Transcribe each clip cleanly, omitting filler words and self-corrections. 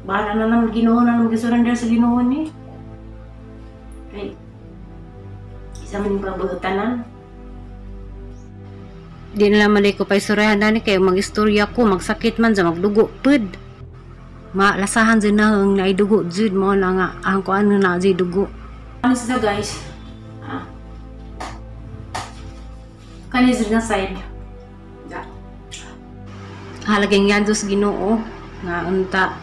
Bahala na lang Ginoo na lang mag-surrender sa Ginoo ni. Kay isa man yung pabagatanan. Di na lang malay ko pa istoryahan dani kay mag-istorya ko, magsakit man sa magdugo pud. Malasahan jud na ang naidugo jud mo na nga ang kuan na jud dugo. Ano siya guys? Ah. Kani jud na side. Da. Halaging yan Diyos Ginoo nga unta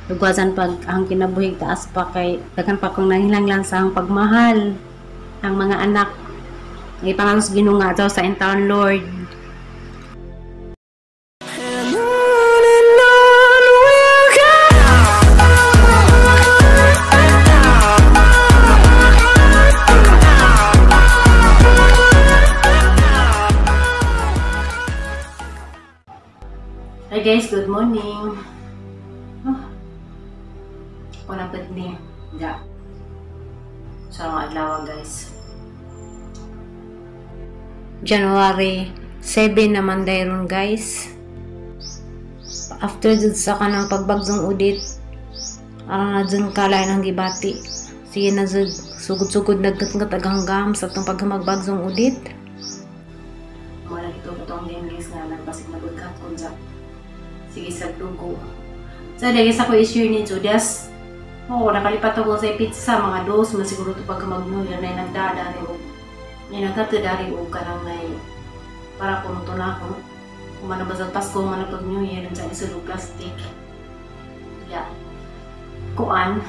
lugwasan pag ang kinabuhi taas pa kay daghan pa kong nanghinanglan sa ang pagmahal ang mga anak. Ipangalos Ginoo nga daw sa intaon Lord. And on we'll go. Hi guys, good morning. Oh, wala pa ni. Ja. Sa mga adlaw guys. January 7 naman dayron guys. After jud sa kanang pagbagsong audit, aron na jud kalay ng gibati. Sige na jud sugod-sugod nagkat-ngat aganggam sa atong paghamagbagsong audit. Wala dito katong game guys nga nagbasig na bagkat kun sa sige sa dugo. So dahil sa ko i-share ni Judas. Oo, nakalipat ako sa pizza mga dos man siguro to pag magnuya na nagdadari og ni nagkatadari og kanang nay para kuno to na ako. Kumana ba sa Pasko man pag New Year sa isod og plastic. Ya. Kuan.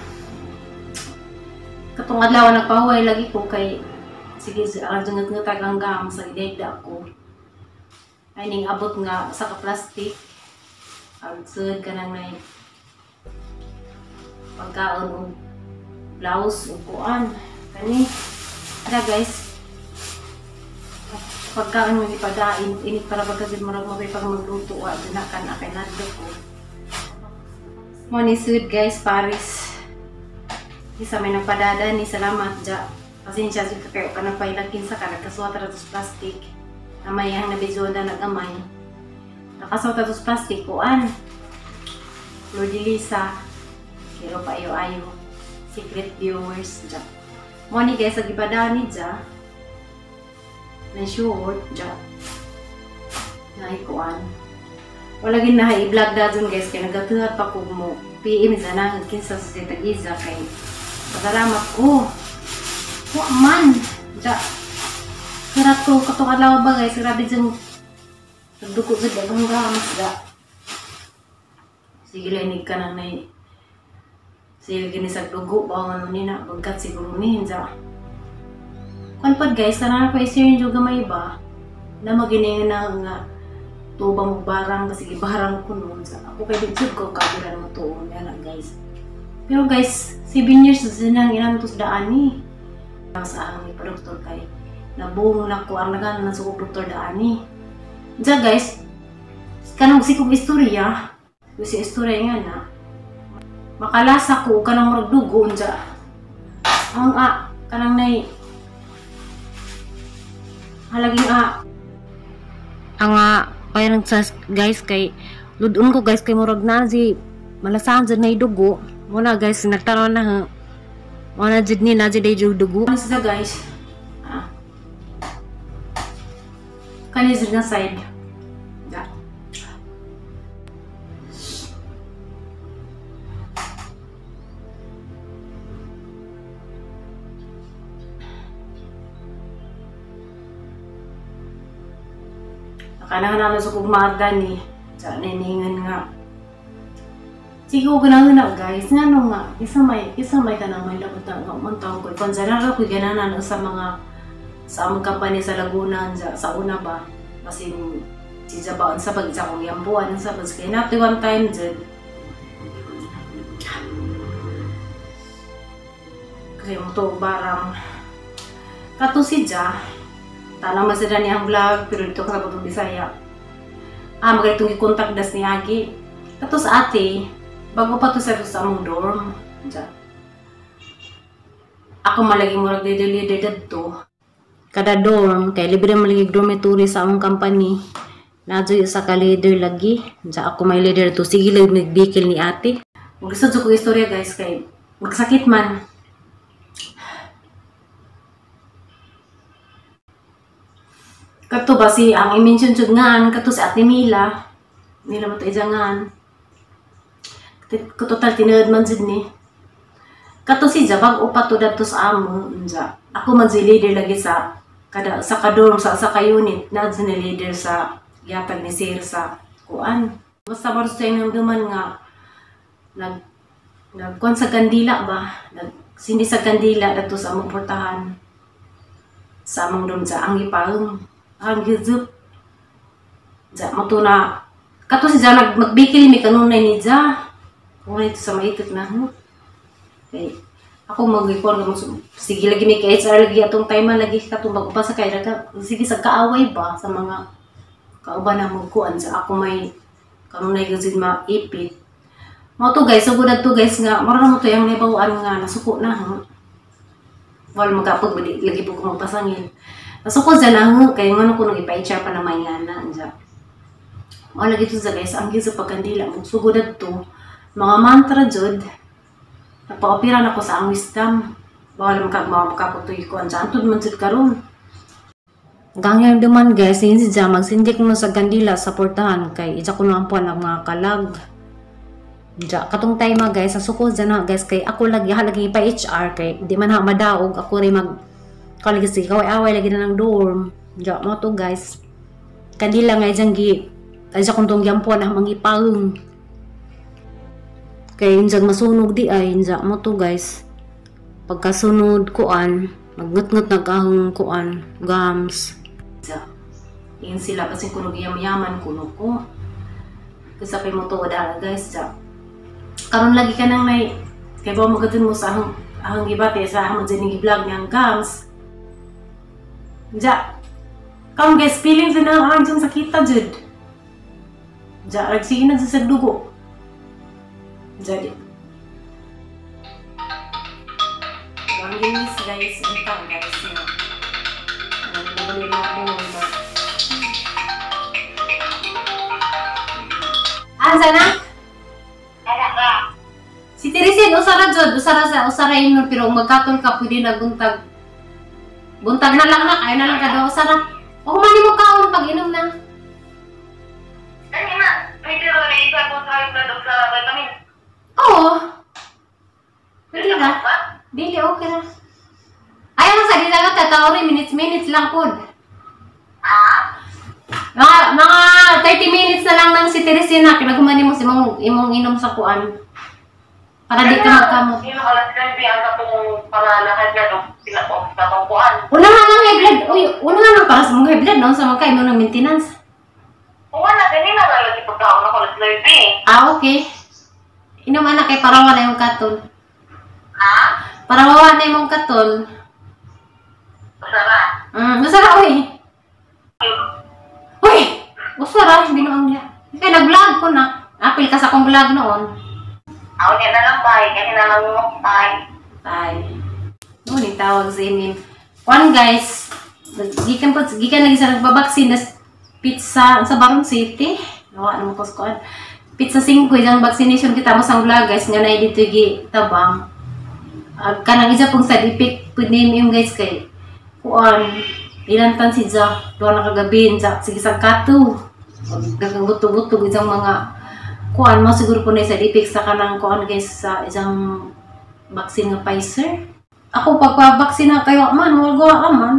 Katong adlaw nagpahuway lagi ko kay sige aron ngatngatag ang gam sa gidegda ko. Ay ning abot nga sa ka plastic. Ang sud kanang nay pagkaon og blouse ug kuan kani ara guys, pagkaon mo ipadain init para pagka murag mabay pag magluto wa duna kan akay nadlo ko mo ni sud guys. Paris isa may nagpadada ni salamat ja pasensya jud kayo kanang pailakin sa kanang kasuwat ra sa plastic na may ang nabidyo na nagamay nakasuot sa plastic kuan Flordelisa pero pa ayo secret viewers ja mo ni guys ag ipadani ja na short ja na kuan wala gin na i-vlog da dun guys kay nagatuhat pa ko mo PM sa nang kinsa sa tag-isa kay pasalamat ko wa man ja karat ko katong adlaw ba guys grabe jud nagduko jud ang gamas da sige lang ka nang nay sige gini sa dugo ba ano ni na bagkat siguro ni hinsa kon pod guys tanan ko i-share nyo gamay ba na maginingan na nga tubang barang kasi gibarang ko noon sa ako kay di jud ko kabira mo tuon na guys pero guys 7 years na nang inantos daan ni sa ang iproduktor kay nabuong na ko ang nagana sa doktor daan ni. Diya guys, kanang sikog istorya, kasi istorya nga na, makalasa ko kanang murag dugo unja. Ang a, kanang nay, halaging a. Ang a, kaya nang sa guys kay, ludon ko guys kay murag na si, malasahan dyan nay dugo. Muna guys, nagtanaw na ha, muna dyan ni na dyan day dugo. Ano siya guys? Ah. Kani dyan na side. Da. Nakanahan na sa kugmada ni sa niningan nga. Sige ko ganahan na guys, ngano nga isa may kanang may lakot na man taong ko. Kon sa nara ko ganahan sa mga sa among company sa Laguna sa una ba basin si Jabaon sa pag isa kong yambuan sa pag kay nato one time jud. Kasi mo to barang kato si Ja tanang masira niya ang vlog pero dito ka sa Batong Bisaya. Ah, magaling i-contact das ni Agi. Kato sa ate, bago pa to sa among dorm. Ja. Ako malagi murag leader dadto. Kada dorm kay libre man lagi dormitory sa among company. Nadyo isa ka leader lagi. Ja ako may leader to sige lang nagbikil ni ate. Maglisod sa kong istorya guys kay magsakit man. Kato ba si ang i-mention jud ngaan kato si Ate Mila. Mila mo to ijangan. Total tinuod man jud ni. Kato si ja bag-o pa to dadto sa amo unja. Ako man si leader lagi sa kada sa kadorm sa ka unit na jud ni leader sa gihatag ni sir sa kuan. Basta ba sa inamduman nga nagkuan sa kandila ba, nagsindi sa kandila dadto sa among portahan. Sa among dorm sa ang gipaong ang gizup. Ja mo na kato si ja magbikil mi kanunay ni ja. Kung ito sa maitot na ho. Kay ako magikuan ka sige lagi mi kay HR lagi atong time lagi katong bag-o pa sa kay sige sa kaaway ba sa mga kauban na magkuan sa ako may kanunay gyud maipit. Mao to guys, sugod to guys nga mura na mo to yang nahibaw-an nga nasuko na ho. Wala magkapag lagi po ko magpasangil. Nasuko dyan na ho, kay ngano ko nung ipa-HR pa na may ngana dyan. Mao lagi to sa guys, ang sa pagkandila, magsugod to, mga mantra jud, napaopira na ko sa ang wisdom. Bawal makakaputoy ko, andyan, antod man jud karon. Gangyang duman guys, yun si Jam, magsindik mo sa kandila sa portahan, kay ija ko naman po ang mga kalag. Diya, katong time guys, nasuko dyan na guys, kay ako lagi, halagi ipa-HR, kay di man ha madaog, ako rin mag kalagi sige, kaway-away lagi na ng dorm. Diya, mo to guys. Kandila nga dyan gi, ay sa kuntong gyampuan ang mangipaung. Kay injag masunog di ay, injag mo to guys. Pagkasunod kuan, magngut-ngut nagahong kuan, gums. Diya, yun sila kasi kuno giyam-yaman kuno ko. Kasi pay mo to dala guys, diya. Karon lagi ka nang may, kay ba magadun mo sa ahang gibate, sa ahang dyan yung vlog niyang gums. Ja, karon guys, feeling na ang dyan sakita jud. Ja, sige na sa dugo. Jadi, ang ginis guys, unta guys na. Ang na Asa na? Si Teresin, usara jud, usara sa usara ingon pero magkatol ka pwede na buntag. Buntag na lang na, kaya na lang kada usara. O man nimo kaon pag inom na. Dali na, pwede ra na isa ko sa blood sa vitamin. Oo. Pwede na. Dili okay ra. Ayaw na sa di na tataw minutes lang pod. Ah? Mga 30 minutes na lang nang si Teresin na kinaguman nimo si imong inom sa kuan. Para di ka magkamot. Sino ka lang sinabi ang katong pangalakad na doon sila ko sa kuan. Una nga lang high blood. Uy, una nga lang para sa mga high blood no sa mga kay mo ng maintenance. Wala ganina na lagi pagkaon ako alas 9. Ah, okay. Inom anak kay para wala yung katol. Ha? Para wala na yung katol. Usara. Usara oy. Uy, usara binuang niya. Kay nag-vlog ko na. Apil ka sa akong vlog noon. Ako niya na lang, bye. Kasi na lang mo, bye. Bye. Noon, itawag sa imin. Kuan guys, gikan lagi sa nagbabaksin na pizza sa Baron City. Nawa na mo ko kuan. Pizza 5, isang vaccination kita mo sa vlog guys. Nga na dito gi tabang. Kanang isa pong side effect pud name yung guys kay kuan. Ilantan si Ja, doon na kagabi, ja, sige sa kato. Nagkaguto-guto isang mga kuan mo siguro po na side effect sa kanang kuan guys sa isang vaccine nga Pfizer. Ako pagpa-vaccine na kayo man, wala ka man.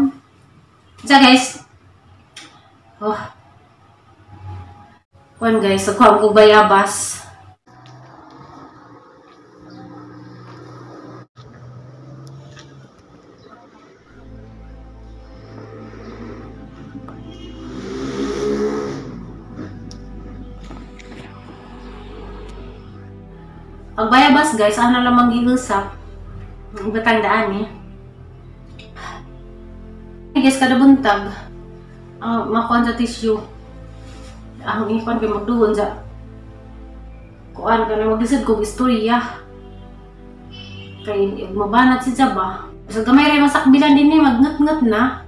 Ja guys. Oh. Kuan guys, kuan ko bayabas. Ang bayabas guys, ano lamang giusap. Ang batang daan eh. Guys, kada buntag, makuan sa tissue. Ang ikuan kay magduon sa kuan ka na maglisod kog istorya. Kay mabanat si Jaba. Sa gamay ray masakbilan din ni magngat-ngat na.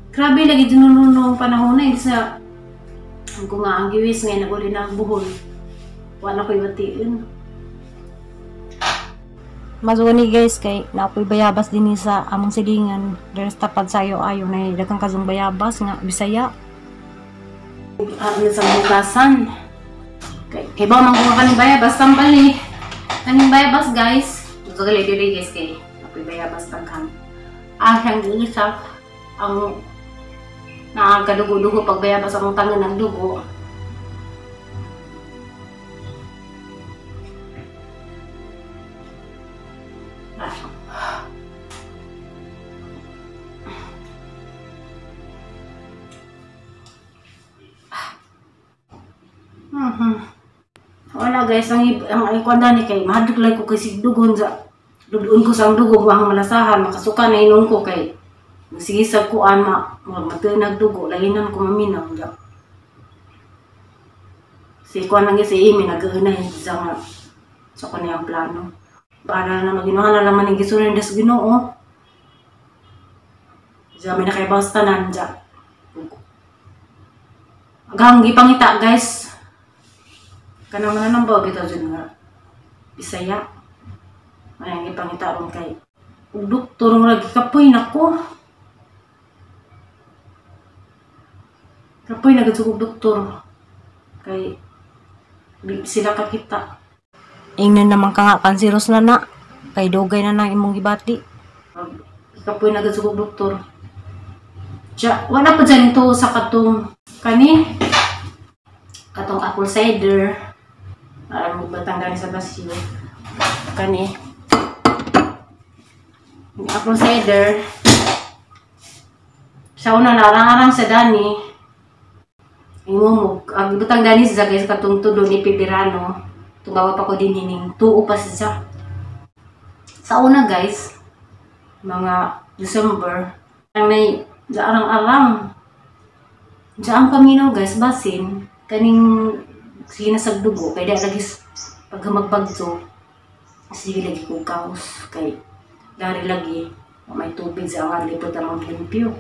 Grabe lagi dinununo ang panahon na sa kung nga ang giwis ngayon naguli na ang buhol. Wala ko'y batiin. Mazuni guys kay naapoy bayabas dinhi sa among silingan. Dere sa tapad sayo ayo na daghang kazong bayabas nga Bisaya. Sa bukasan. Kay ba man ko kaning bayabas tambal ni. Kaning bayabas guys. Tugali diri guys kay naapoy bayabas daghan. Siyang giisak ang nakakadugo-dugo pag bayabas ang tangan ng dugo. Wala guys, ang ikuan ni kay mahadlok lang ko kay sigdugon sa dugon ko sa ang dugo ang malasahan makasuka na inom ko kay sige sa kuan ma matunag dugo lahinan ko maminaw ja. Si kuan lang si Amy nagaunay sa nga sa kaniyang plano. Para na maginuha na laman ning gisurrender sa Ginoo. Ja may nakaibawas tanan ja. Agang gipangita guys. Kanang mananambaw bitaw jud nga Bisaya. Ay gipangita ron kay ug doktor murag kapoy nako. Kapoy na gud doktor kay di sila kakita. Ingnan naman ka nga kanseros na na kay dugay na nang imong gibati. Kapoy na gud doktor. Ja, wala pa dyan to sa katong kani katong apple cider. Para magbatang gani sa basyo. Kani apple cider. Sa una narang-arang sa dani. Imumog ang butang dani sa guys katong tudo ni Pibirano. Tugawa pa ko din hining tuo pa siya. Sa una guys, mga December, ang nay arang-arang. Diyan paminaw guys, basin kaning sige na sa dugo kay di lagi pag magbagso sige lagi ko kaos kay dari lagi may tubig sa ang lipot ang limpyo.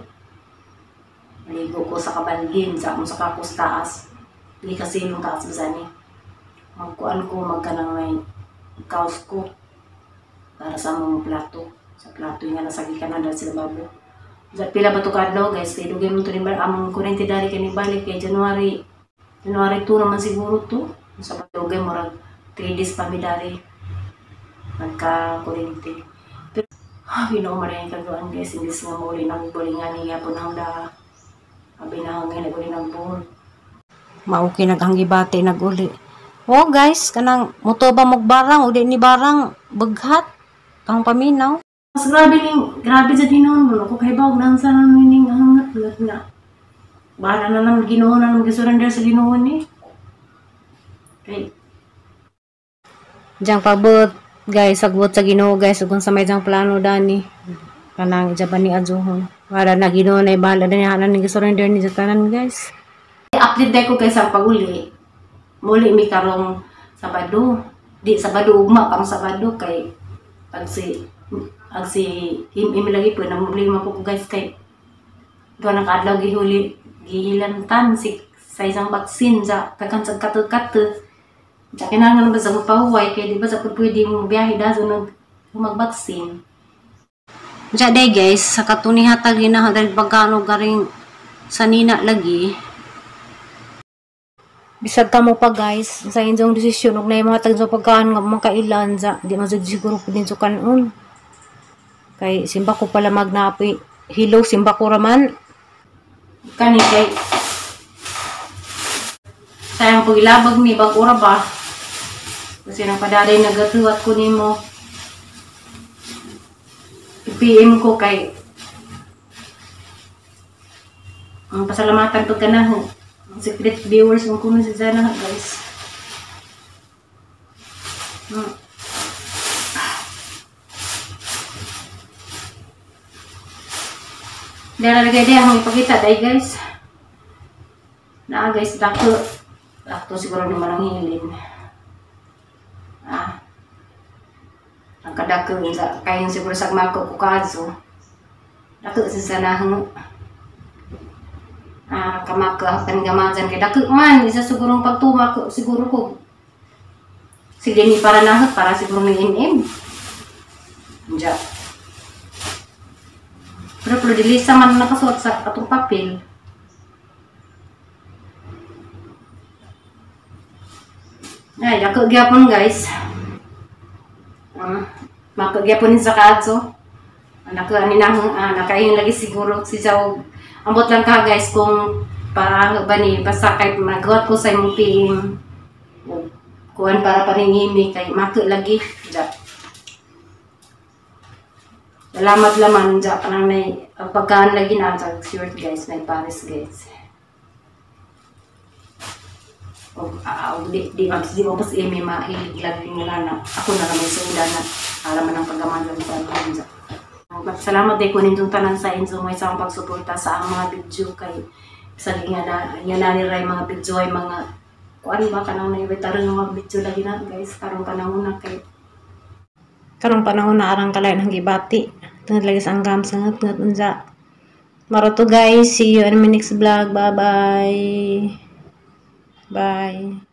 Maligo ko sa kabalhin sa akong sa kakos taas. Di kasi yung taas ba ni magkuan ko magkanang may kaos ko para sa among plato. Sa plato nga nasa gikanan dahil sila babo. Pila ba to kadlaw guys kay dugay mo to ni among kuryente dari kay nibalik kay January 2 naman siguro to. Sa padugay murag 3 days pa mi dari nagka-kuryente. Pero Ginoo man ang kaguan guys, imbis nga mauli nang bulingan niya po nang da abi na hangin naguli ng buhol. Mauki naghangibate naguli. Oh guys, kanang muto ba magbarang o di ni barang baghat ang paminaw. Mas grabe ning grabe sa tinuon mo ko kay bawg nang sa ning hangat nga. Bahala na lang Ginoo na lang gisurrender sa Ginoo ni. Kay Diyan pabot guys, sagbot sa Ginoo guys ug sa may jang plano dani. Kanang jaban ni adzohon. Wala na Ginoo na bahala na niya ning gisurrender ni sa tanan guys. Update dai ko guys ang paguli. Muli mi karong Sabado. Di Sabado ugma pang Sabado kay pag si ag si im lagi po na problema ko guys kay duha na kaadlaw gihuli gihilantan si sa isang baksin sa kakan sa kato-kato. Sa kinahanglan ba sa pahuway kay di ba sa pwede mo biyahe dazo nag magbaksin. Sa day guys, sa katunihatag ginahatag pagkano garing sa nina lagi. Bisag kamo pa guys, sa inyong desisyon og nay mga tag sa pagkaan nga makailan sa di man jud siguro pud sa kanon. Kay simba ko pala magnapi hilo simba ko raman. Kani kay sayang pagilabag ni bag ora ba. Kasi nang padaday nagatuwat ko nimo. PM ko kay ang pasalamatan pag kanaho. Ang secret viewers mo kuno si Zana guys. Dara lagay di akong ipakita dai guys. Na guys dako. Akto siguro naman ang hilin. Ah. Ang kadako sa kayon siguro sa mako ko kaso. Dako sa sanahang kamaka kan gamajan kay dako man isa sigurong pagtuma ko siguro ko. Sige ni para na para siguro ni MM. Diya. Pero Flordelisa man nakasuot sa atong papel. Ay, dako gyapon guys. Mako gyapon sa kaadto. Nako ani na nakain lagi siguro si Jaw. Ambot lang ka guys kung para ba ni basta kay magawa ko sa imong PM. Kuan para paningimi kay mako lagi. Ja. Salamat laman ja kanang nay ang pagkaan lagi na sa short guys, nay Paris guys. Og di di di mo pas imi mahilig lagi nga na ako na lang may suda na alam man ang pagamalan sa ako. Salamat day ko ninyong tanan sa inyong may sa pagsuporta sa ang mga video kay sa nga na nga na ni ray mga video ay mga kuan ba kanang naibitaron mga video lagi na guys karong panahon na kay karong panahon na arang kalay ng gibati tungod lagi sa anggam sa ngat unsa. Maro to guys, see you in my next vlog. Bye bye. Bye.